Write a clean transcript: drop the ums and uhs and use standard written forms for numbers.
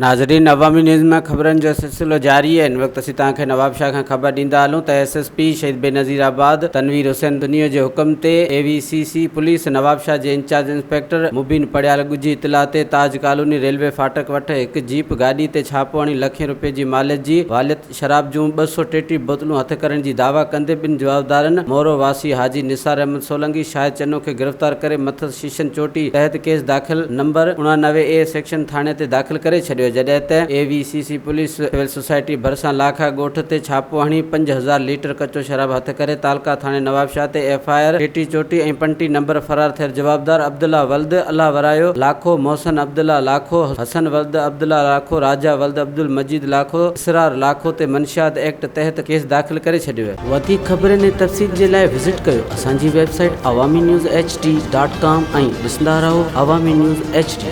ناظرين عوامي نيوز مان خبرن جو سلسلو جاري آهي هن وقت اسين توهان کي نوابشاهه کان خبر ڏيندا هلون ته S S P Shaheed Benazirabad Tanveer Hussain Tunio جي حڪم تي A V C C police Nawabshah جي انچارج انسپيڪٽر مبين پڙيال ڳجهي اطلاع تي تاج ڪالوني ريلوي ڦاٽڪ وٽ هڪ جيپ گاڏي تي ڇاپو هڻي لکين روپين جي ماليت جي واليت شراب جون 233 بوتلون هٿ ڪرڻ جي دعويٰ ڪندي ٻن جوابدارن مورو واسي حاجي نثار احمد سولنگي، شاهد چنو کي گرفتار ڪري مٿس شيشن چوٽي تحت ڪيس داخل نمبر 89 اي سيڪشن ٿاڻي تي داخل ڪري ڇڏيو جڏهن ته A V C C police civil society ڀرسان لاکا ڳوٺ تي ڇاپو هڻي 5000 ليٽر ڪچو شراب هٿ ڪري تعلقه ٿاڻي نوابشاهه تي ايف I R ٽيٽي چوٽي ۽ پنٽي نمبر فرار ٿيل جوابدار عبدالله ولد الله ورايو لاکو، محسن عبدالله لاکو، حسن ولد عبدالله لاکو، راجا ولد عبدالمجيد لاکو، اسرار لاکو تي منشيات ايڪٽ تحت ڪيس داخل ڪري ڇڏيو. وڌيڪ خبرن ۽ تفصيل جي لاء وزٽ ڪيو اسان جي website Awami news H D dot com ۽ ڏسندا رهو عوامي نيوز ايڇ ڊي.